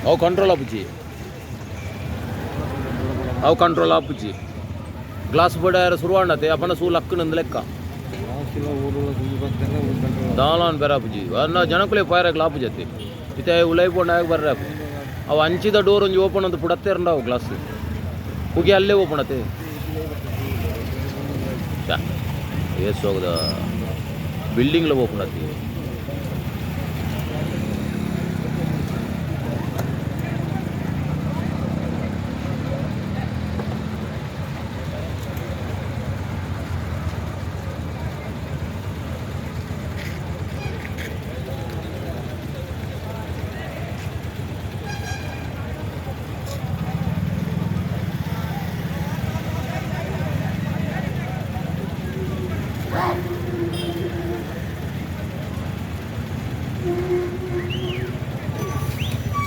ಅವು ಕಂಟ್ರೋಲ್ ಆಪುಜಿ, ಅವು ಕಂಟ್ರೋಲ್ ಆಪುಜಿ. ಗ್ಲಾಸ್ ಬೋಡ ಶುರುವಾಂಡತೆ ಅಪ್ಪನ ಸೂ ಲಕ್ಕನಂದು ಲೆಕ್ಕ ದಾಲಾನ್ ಬೇರಾಪುಜಿ. ಅನ್ನ ಜನಕುಲೆ ಪೋಯರಾಗ್ಲ ಆಪುಜತಿ. ಇತ್ತೆ ಉಲೈ ಪೋಂಡಾಗ ಬರ್ರೆ ಆಪುಜಿ. ಅವು ಅಂಚಿದ ಡೋರ್ ಒಂಜಿ ಓಪನ್ ಒಂದು ಪುಡತ್ತೆ ಇರಂಡವು. ಗ್ಲಾಸ್ ಪುಗೆ ಅಲ್ಲೇ ಓಪನ್ ಆತೆ. ಏಸ್ ಹೋಗದ ಬಿಲ್ಡಿಂಗ್ಲ ಓಪನ್ ಆತಿ.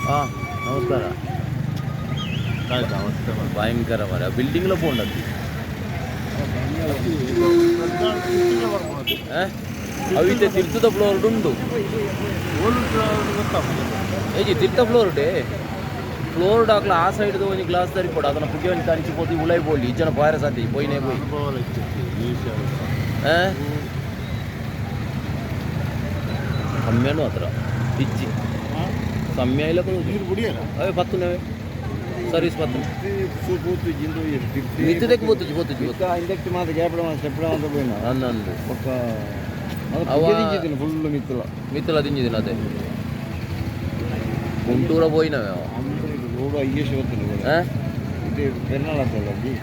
ಹಾಂ, ನಮಸ್ಕಾರ. ಭಯಂಕರ ಮರ ಬಿಲ್ಡಿಂಗ್ಲ ಪೋಂಡತಿ. ಅವಿತೆ ತಿರ್ತದ ಫ್ಲೋರ್ ಉಂಡು. ಏಜಿ ತಿರ್ತ ಫ್ಲೋರ್ ಡೇ ಫ್ಲೋರ್ ಡಾಕ್ಲ. ಆ ಸೈಡ್ ಒಂಜಿ ಗ್ಲಾಸ್ ತರಿಪೋಡು. ಅದನ್ನ ಪುಗೆ ಒಂಜಿ ತಂಚಿ ಪೋತಿ ಉಲೈ ಪೋಲಿ. ಇಜ್ಜನ ಪಾಯರ ಸಾತಿ ಪೋಯಿನೇ ಪೋಯಿ. ಕಮ್ಮಿಯನ್ನು ಹತ್ರ ಇಜ್ಜಿ ಕಮ್ಮಿ ಆಯ್ಲ. ಅವೇ ಪತ್ತುನವೇ ಸರ್ವಿಸ್ ಪತ್ತು ಮಿತ್ತದಕ್ಕೆ ಪೋತುಜಿ ಪೋತುಜಿ. ಇಂದಕ್ಕೆ ಮಾತ ಗ್ಯಾಪ್ ಸ್ಟೆಪ್ ಅಂತ ಪೋಯಿನ. ಅನ್ನಂದು. ಬೊಕ್ಕ ಅವ ಫುಲ್ ಮಿತ್ತಲ. ಮಿತ್ತಲ ದಿಂಜಿದಿನ ಅದೇ ಗುಂಟೂರ ಪೋಯಿನವೇ ಅವ. ರೋಡ್ ಹೈಯೆಸ್ಟ್ ಗೊತ್ತಿಲ್ಲ. ಆ? ಇದು ಪೆರ್ನಾಳ ಅಂತಲ್ಲ, ಅಲ್ಲಿ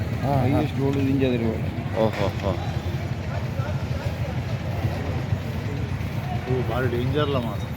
ಹೈಯೆಸ್ಟ್ ರೋಡ್ ದಿಂಜಾದಿರಿ. ಓಹೋ ಹೋ. ಭಾರಿ ಡೇಂಜರ್ಲ ಮಾತ್ರ.